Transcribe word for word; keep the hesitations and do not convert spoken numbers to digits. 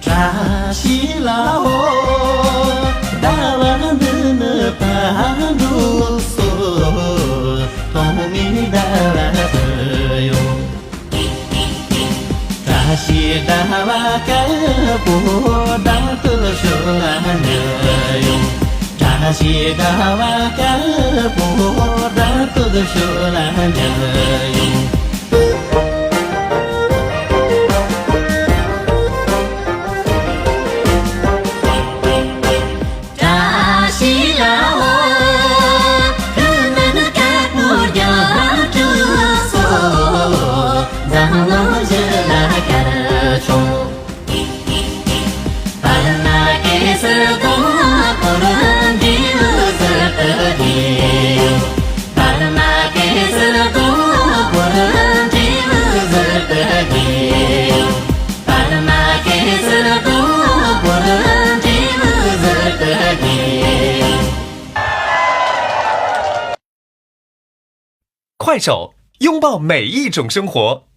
བཀྲ་ཤིས་ལྷ་མོ། ཟླ་བ་འདི་ནི་ཕར་འགྲོ་སོང་། སྟོང་མིན་ཟླ་བ་དུ་ཡོང་། བཀྲ་ཤིས་ཟླ་བ་དཀར་པོ་བདག་ཏུ་ཞུ་ལ་འཇུག་ཡོང་། བཀྲ་ཤིས་ཟླ་བ་དཀར་པོ་བདག་ཏུ་ཞུ་ལ་འཇུག་ཡོང་། བཀྲ་ཤིས་ལྷ་མོ། ཁྱོད་ནི་དཀར་པོ་རྒྱ་གྲོལ་སོང་། འཛམ་གླིང་བཞི་ལ་གར་བྱུང་། པདྨ་གེ་སར་དང་པོར་འབྲས་བུ་ཟུར་དུ་བགྱིས་ཡོད། པདྨ་གེ་སར་དང་པོར་འབྲས་བུ་ཟུར་དུ་བགྱིས་ཡོད། པདྨ་གེ་སར་དང་པོར་འབྲས་བུ་ཟུར་དུ་བགྱིས་ཡོད། 快手，拥抱每一种生活。